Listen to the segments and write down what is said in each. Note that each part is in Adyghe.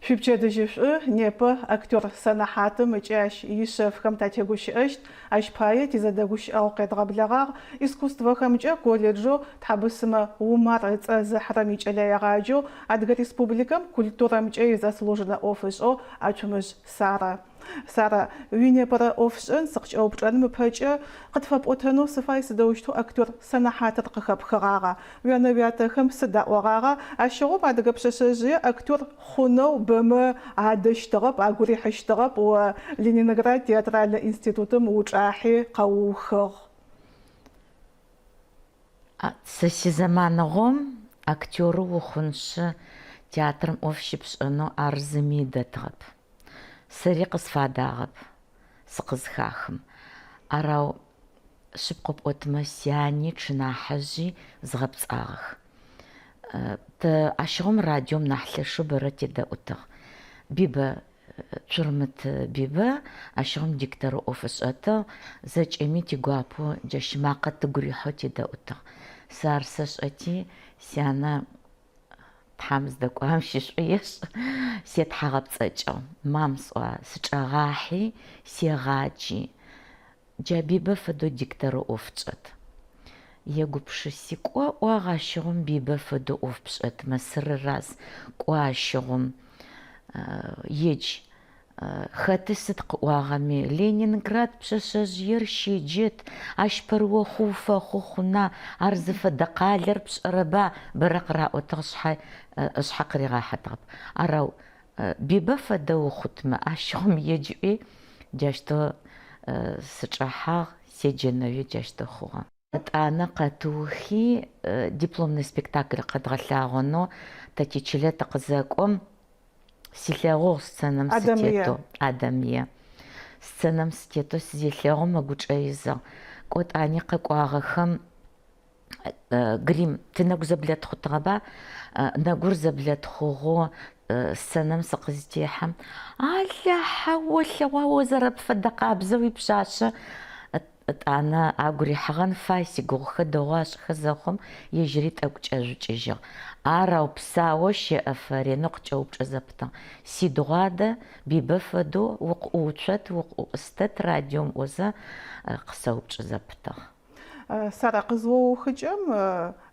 Шъуипчэдыжьышӏу, непэ актер сэнэхьатым ыкӏи ащ ишъэфхэм татегущыӏэщт. Ащ пае тизэдэгущыӏэгъу къедгъэблэгъагъ искусствэхэмкӏэ колледжэу Тхьабысымэ Умар ыцӏэ зыхьырэм икӏэлэегъаджэу, Адыгэ Республикэм культурэмкӏэ изаслуженнэ ӏофышӏэу Ацумыжъ Сарэ. Сара, уинепэрэ ӏофшӏэн сыкъыкӏэупчӏэным ыпэкӏэ къытфэпӏотэнэу сыфай сыдэущтэу актер сэнэхьатыр къыхэпхыгъагъа? Уянэ-уятэхэм сыд аӏогъагъа? Ащыгъум адыгэ пшъэшъэжъые актер хъунэу бэмэ адэщтыгъэп, агу рихьыщтыгъэп, о Ленинград театральнэ институтым учӏахьи къэуухыгъ. Сэ сизэманыгъом актерэу ухъуншъы театрэм ӏоф щыпшӏэнэу ар зыми ыдэтыгъэп. Сэри къысфадагъэп, сыкъызхахым. Арау, шъыпкъэу пӏотмэ, сяни, тшынахьыжъи згъэпцӏагъэх. Тэ ащыгъум радиом нахь лъэшэу бэрэ тедэӏутыгъ. Бибэ, Цурмыт Бибэ, ащыгъум дикторэу ӏоф ышӏэтыгъ, зэкӏэми тигуапэу джащ ымакъэ тыгу рихьэу тедэӏутыгъ. Сэ ар сэшӏэти, сянэ Тхьам зыдэкӏуагъэм щышӏу ешӏ, сетхьагъэпцӏэкӏыгъ. Мам, сӏуа, сычӏэгъахьи, сегъаджи. Джа Бибэ фэдэу дикторэу ӏоф тшӏэт. Егупшыси, кӏо, ыӏуагъ ащыгъум Бибэ фэдэу ӏоф пшӏэтмэ, сырыраз, кӏо ащыгъум, едж. Хэты сыд къыӏуагъэми, Ленинград пшъэшъэжъыер щеджэт, ащ пэрыохъу уфэхъу хъуна, ар зыфэдэ къалэр пшӏэрэба, бэрэ къыраӏотыгъ шъхьай, ышъхьэ къыригъахьэтыгъэп. Арау Бибэ фэдэ ухъутмэ, ащыгъум едж ыӏуи, джащтэу сычӏэхьагъ, седжэнэуи джащтэу хъугъэ. Етӏанэ къэтыухи, дипломнэ спектакль къэдгъэлъагъонэу тэ тичылэ тыкъызэкӏом, Силъэгъугъ сценэм сытетэу. Адэмые. Сценэм сытетэу сызелъэгъум ыгучӏэ изыгъ. Кӏо тӏани къэкӏуагъэхэм грим тынэгу зэблэтхъутыгъэба? Нэгур зэблэтхъугъэу сценэм сыкъызтехьэм, Алахьэ, олъэгъуа о зэрэпфэдэ къабзэу уипшъашъэ Ытӏанэ агу рихьыгъэн фай сигугъухэр дэгъу ашӏыхэ зэхъум, ежьыри тӏэкӏу кӏэжъукӏыжьыгъ. Ар ау псаоу щэӏэфэ ренэу къыкӏэупчӏэ зэпытыгъ. Сидыгъу адэ, Бибэ фэдэу, укъыӏууцот, укъыӏустэт радиом ыӏозэ, къысэупчӏы зэпытыгъ. Сара, къызыоухыкӏэм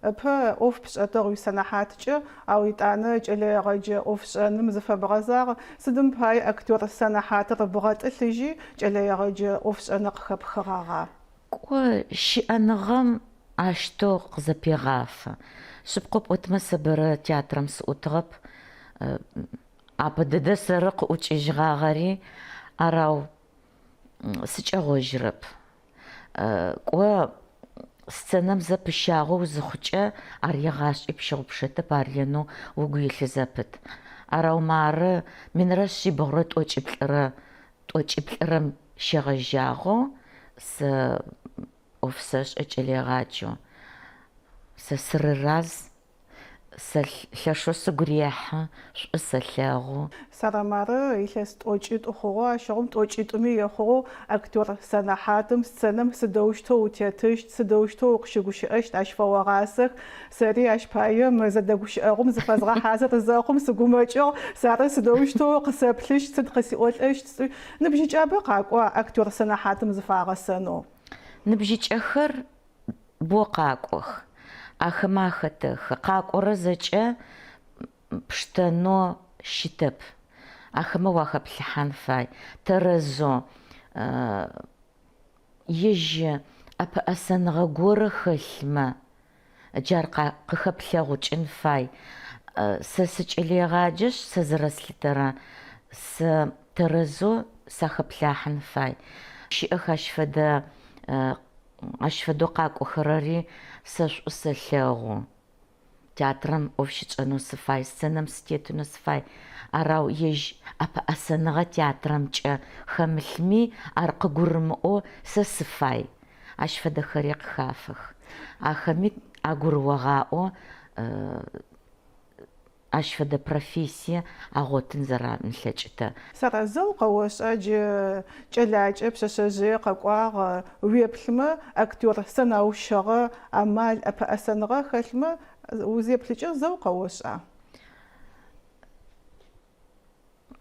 Ыпэ ӏоф пшӏэтыгъ уисэнэхьаткӏэ, ау етӏанэ кӏэлэегъэджэ ӏофшӏэным зыфэбгъэзагъ. Сыдым пае актер сэнэхьатыр бгъэтӏылъыжьи, кӏэлэегъэджэ ӏофшӏэныр къыхэпхыгъагъа? Кӏо, щыӏэныгъэм ащтэу къызэпегъафэ. Шъыпкъэу пӏотмэ, сэ бэрэ театрэм сыӏутыгъэп. Апэ дэдэ сэры къыӏукӏыжьыгъагъэри, арау сыкӏэгъожьырэп. Кӏо, сценэм зэ пыщагъэу узыхъукӏэ, ар егъашӏи пщыгъупшэтэп, ар ренэу угу илъы зэпыт. Арау мары минрэ шъибгъурэ тӏокӏиплӏырэ тӏокӏиплӏырэм щегъэжьагъэу сэ ӏоф сэшӏэ кӏэлэегъаджэу. Сэ сырыраз. Сэ лъэшэу сыгу рехьы, шӏу сэлъэгъу. Сара мары илъэс тӏокӏитӏу хъугъэу, ащыгъум тӏокӏитӏуми ехъугъэу актер сэнэхьатым, сценэм сыдэущтэу утетыщт, сыдэущтэу укъыщыгущыӏэщт ащ фэогъасэх. Сэри ащ пае мы зэдэгущыӏэгъум зыфэзгъэхьазыр зэхъум сыгумэкӏыгъ, Сарэ сыдэущтэу къысэплъыщт, сыд къысиӏолӏэщт сӏуи. Ныбжьыкӏабэ къакӏо актер сэнэхьатым зыфагъэсэнэу. Ныбжьыкӏэхэр Бо къакӏох. Ахэмэ ахэтэхы. Къакӏорэ зэкӏэ пштэнэу щытэп. Ахэмэ уахэплъыхьан фай. Тэрэзэу ежь ӏэпэӏэсэныгъэ горэ хэлъмэ, джар къыхэплъэгъукӏын фай. Сэ сыкӏэлэегъаджэшъ, сэ зэрэслъытэрэ, сэ тэрэзэу сахэплъахьын фай. Щыӏэх ащ фэдэ Ащ фэдэу къакӏохэрэри сэ шӏу сэлъэгъу. Театрэм ӏоф щытшӏэнэу сыфай, сценэм сытетынэу сыфай. Арау ежь ӏэпэӏэсэныгъэ театрэмкӏэ хэмылъми, ар къыгурымыӏоу сэ сыфай. Ащ фэдэхэри къыхафэх. Ахэми агурыогъаӏо. Ащ фэдэ профессие агъотын зэрамылъэкӏытэ. Сара, зэу къэошӏа джы кӏэлакӏэ пшъэшъэжъые къэкӏуагъ, уеплъымэ, актер сэнаущыгъэ, амал, ӏэпэӏэсэныгъэ хэлъмэ, узеплъыкӏэ зэу къэошӏа?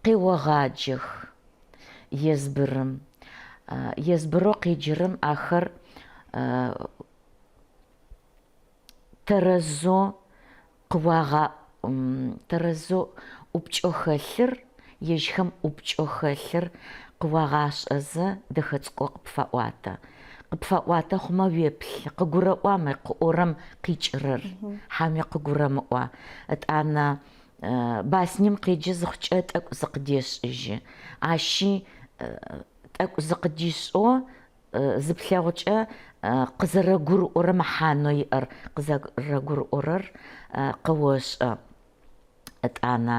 Къеогъаджэх езбырым. Езбырэу къеджэрэм ахэр тэрэзэу къыуагъаӏу, тэрэзэу ӏупкӏэу хэлъыр, ежьхэм ӏупкӏэу хэлъыр къыуагъашӏэзэ дэхэ цӏыкӏоу къыпфаӏуатэ. Къыпфаӏуатэ хъумэ уеплъы, къыгурэӏуа мы къыӏорэм къикӏырэр, хьауми къыгурэмыӏуа. Ытӏанэ баснем къеджэ зыхъукӏэ тӏэкӏу зыкъыдешӏыжьы. Ащи тӏэкӏу зыкъыдишӏэу зыплъэгъукӏэ къызэрэгурыӏорэ мэхьанэу иӏэр къызэрэгурыӏорэр къыошӏэ. Ытӏанэ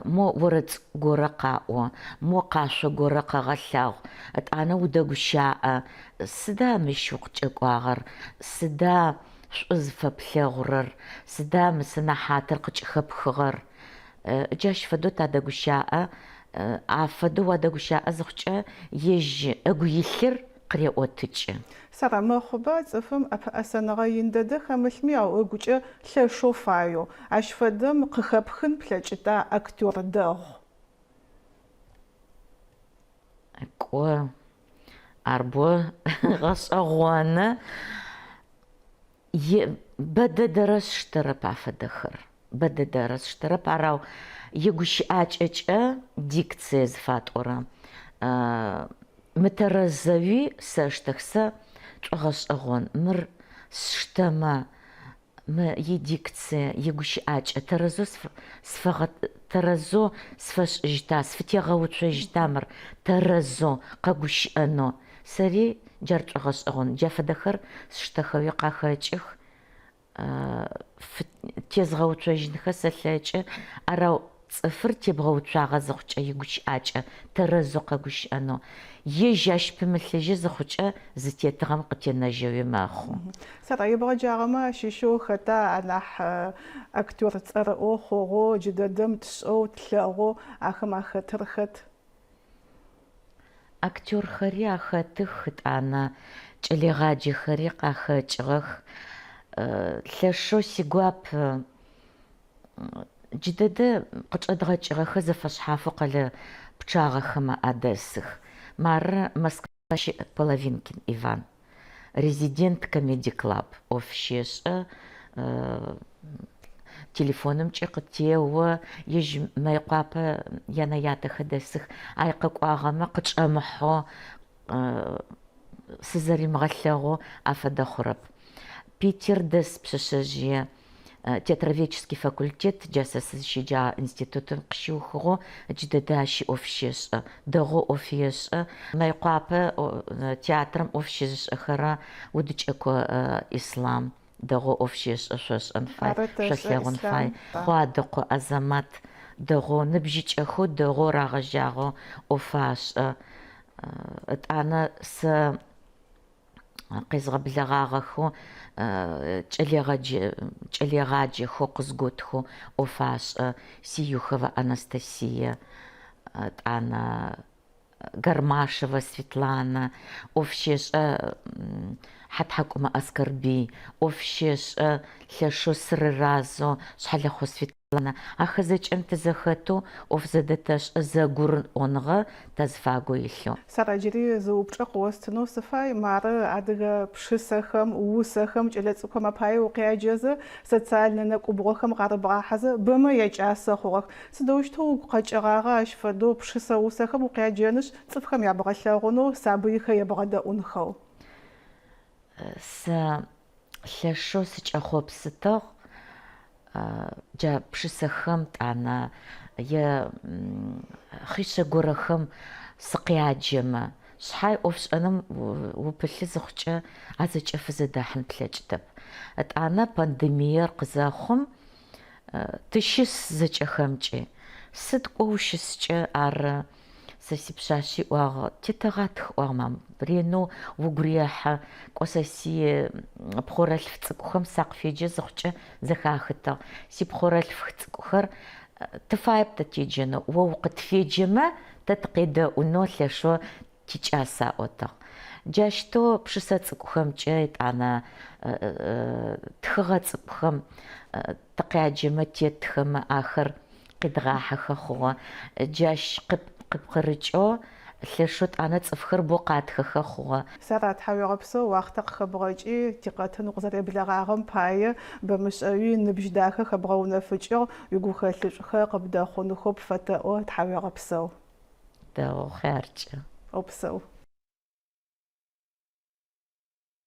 мо орэд цӏыкӏу горэ къаӏо, мо къашъо горэ къэгъэлъагъу, ытӏанэ удэгущаӏэ. Сыда мыщ укъыкӏэкӏуагъэр? Сыда шӏу зыфэплъэгъурэр? Сыда мы сэнэхьатыр къыкӏыхэпхыгъэр? Джащ фэдэу тадэгущаӏэ. Афэдэу уадэгущаӏэ зыхъукӏэ, ежь ыгу илъыр къыреӏотыкӏы. Сара, мэхъуба цӏыфым ӏэпэӏэсэныгъэ ин дэдэ хэмылъми, ау ыгукӏэ лъэшэу фаеу. Ащ фэдэм къыхэпхын плъэкӏыта актер дэгъу? Кӏо, ар бо гъэшӏэгъоны. Бэ дэдэрэ сштэрэп афэдэхэр. Бэ дэдэрэ сштэрэп, ар ау игущыӏакӏэкӏэ дикция зыфатӏорэ мытэрэзэуи сэштэх. Сэ шӏогъэшӏэгъон, мыр сштэмэ, мы идикцие, игущыӏакӏэ тэрэзэу сфэгъэ тэрэзэу сфэшӏыжьыта, сфытегъэуцожьыта мыр тэрэзэу къэгущыӏэнэу. Сэри джар шӏогъэшӏэгъон. Джа фэдэхэр сштэхэуи къахэкӏых, тезгъэуцожьынхэ сэлъэкӏы, арау цӏыфыр тебгъэуцуагъэ зыхъукӏэ игущыӏакӏэ тэрэзэу къэгущыӏэнэу, ежь ащ пымылъыжьы зыхъукӏэ зытетыгъэм къытенэжьэуи мэхъу. Сара, ебгъэджагъэмэ ащыщэу хэта анахь актер цӏэрыӏоу хъугъэу джыдэдэм тшӏэу, тлъэгъоу ахэм ахэтыр хэт? Актерхэри ахэтых, ытӏанэ кӏэлэегъаджэхэри къахэкӏыгъэх. Лъэшэу сигуап джыдэдэ къычӏэдгъэкӏыгъэхэр зэфэшъхьафэу къэлэ пчъагъэхэм адэсых. Мары Москва щыӏ Половинкин Иван. Резидент Комеди Клаб ӏоф щешӏэ, телефонымкӏи къытео, ежь Мыекъуапэ янэ-ятэхэр дэсых, ай къэкӏуагъэмэ къычӏэмыхьэу, сызэримыгъэлъэгъоу афэдэ хъурэп. Питер дэс пшъэшъэжъые Театроведческий факультет джа сэ сызщеджагъэ институтым къыщиухыгъэу джыдэдэ ащи ӏоф щешӏэ, дэгъоу ӏоф ешӏэ. Мыекъуапэ театрэм ӏоф щызышӏэхэрэ Удыкӏэко Ислъам дэгъоу ӏоф щешӏэ, шъошӏэн фай, Ары тэшӏэ, шъолъэгъун Ислъам. фай. Хъуадэкъо Азэмат дэгъоу, ныбжьыкӏэхэу дэгъоу рагъэжьагъэу ӏоф ашӏэ. Ытӏанэ сэ къезгъэблэгъагъэхэу кӏэлэегъаджэхэу къызготхэу ӏоф ашӏэ Сиюхова Анастасие, ытӏанэ Гармашева Светланэ, ӏоф щешӏэ Хьатхьакӏумэ Аскэрбый, ӏоф щешӏэ лъэшэу сырыразэу Шъхьэлэхъо Светланэ. Ахэр зэкӏэм тызэхэтэу ӏоф зэдэтэшӏэ зэгурыӏоныгъэ тазыфагу илъэу. Сара, джыри зы упчӏэ къыостынэу сыфай. Мары адыгэ пшысэхэм, усэхэм кӏэлэцӏыкӏухэм апае укъяджэзэ, социальнэ нэкӏубгъохэм къарыбгъахьэзэ, бэмэ якӏасэ хъугъэх. Сыдэущтэу угу къэкӏыгъагъа ащ фэдэу пшысэ усэхэм укъяджэнышъ, цӏыфхэм ябгъэлъэгъунэу, сабыйхэр ебгъэдэӏунхэу? Сэ лъэшэу сыкӏэхъопсытыгъ Джа пшысэхэм тӏанэ е хъишъэ горэхэм сыкъяджэмэ, шъхьай ӏофшӏэным упылъы зыхъукӏэ а зэкӏэ фызэдэхьын плъэкӏытэп. Ытӏанэ пандемиер къызэхъум тыщыс зэкӏэхэмкӏи. Сыд кӏо ущыскӏэ ар Сэ сипшъашъи ыӏуагъ, тетэгъатх, ыӏуагъ мам, ренэу угу рехьы, кӏо сэ си пхъорэлъф цӏыкӏухэм сакъыфеджэ зыхъукӏэ зэхахытыгъ. Сипхъорэлъф цӏыкӏухэр тыфаеп тэ теджэнэу, о укъытфеджэмэ, тэ тыкъедэӏунэу лъэшэу тикӏас аӏотыгъ. Джащтэу пшысэ цӏыкӏухэмкӏэ, етӏанэ тхыгъэ цӏыкӏухэм тыкъяджэмэ, тетхэмэ ахэр. къидгъахьэхэ хъугъэ. Джащ къыпкъырыкӏэу лъэшэу тӏанэ цӏыфхэр бэу къатхэхэ хъугъэ. Сара, тхьауегъэпсэу, уахътэ къыхэбгъэкӏи, тикъэтын укъызэреблэгъагъэм пае, бэмышӏэуи ныбжь дахэ хэбгъэунэфыкӏыгъ,